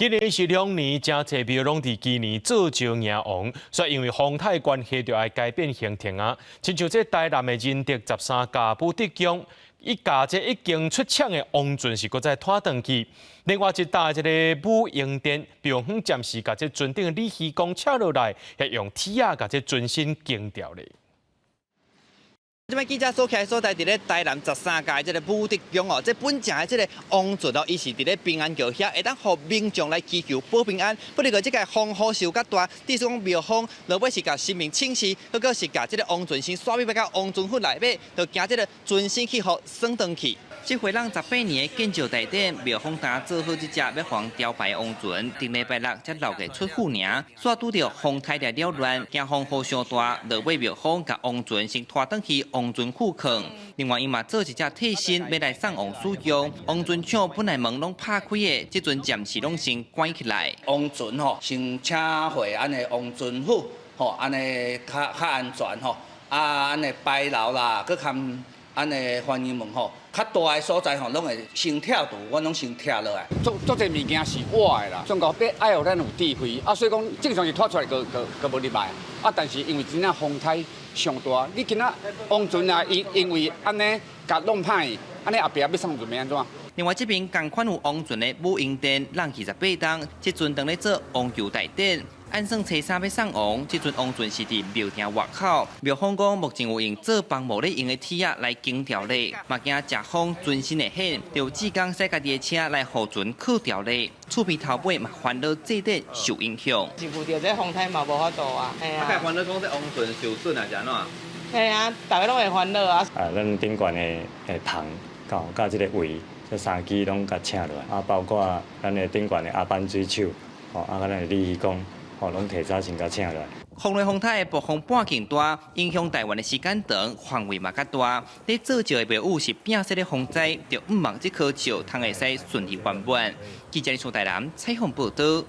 今年是龍年，誠濟廟攏佇今年做醮迎王，煞因為風颱關係，就愛改變行程啊。親像這台南的仁德十三甲武德宮，伊共這已經出廠的王船是閣再拖轉去。另外一搭這个武英殿，廟方暫時共這船頂的鯉魚公拆落來，還用鐵仔共這船身釘牢咧。這擺記者所徛的所在，佇咧台南十三甲這个武德宮哦，這本正的這个王船哦，伊是佇咧平安橋遐，會當予民眾來祈求保平安。不過這個風雨受較大，致使講廟方落尾是共神明請示，閣閣是共這个王船先徙入到王船府內底，就驚這个船身去予損斷去。這回人18年的建醮大典，廟方剛做好這隻欲予雕牌王船，頂禮拜六才落個出府爾，煞拄著風颱來擾亂，驚風雨傷大，落尾廟方共王船先拖轉去王船庫囥。另外，伊嘛做一隻替身欲來送王使用。王船廠本來門攏拍開的，這陣暫時攏先關起來。王船吼，先請回按呢王船府吼，按呢較較安全吼。啊，按呢牌樓啦，閣含按呢歡迎門吼，較大的所在吼，攏會先拆除，阮攏先拆落來。足足濟物件是活的啦，總共欲愛予咱有智慧啊，所以講正常是拖出來閣閣閣無入來啊，但是因為真正風颱上大，你今仔王船啊，因因為按呢共弄歹，按呢後壁欲送船欲按怎？另外，這邊仝款有王船的武英殿，攏28冬，這陣當咧做王柩大典。按算初三欲送王，這陣王船是佇廟埕外口。廟方講，目前有用做房無咧用的鐵仔來釘牢咧，嘛驚颳風船身會掀，就志工駛家己的車來予船靠牢咧。厝邊頭尾嘛煩惱祭典受影響。是遇著這風颱嘛無法度啊，嘿啊。啊，煩惱講這王船受損啊，是按怎？嘿啊，逐家攏會煩惱啊。啊，咱頂懸的的棚，佮佮這个圍，這三支攏共請落來，啊，包括咱的頂懸的阿班水手，吼，啊，佮咱的鯉魚公。吼，攏提早先共請來。風雷風颱的暴風半徑大，影響台灣的時間長，範圍嘛較大。咧做醮的廟宇是摒洗咧防災，就向望這棵石通會使順利圓滿。記者李台南採訪報導。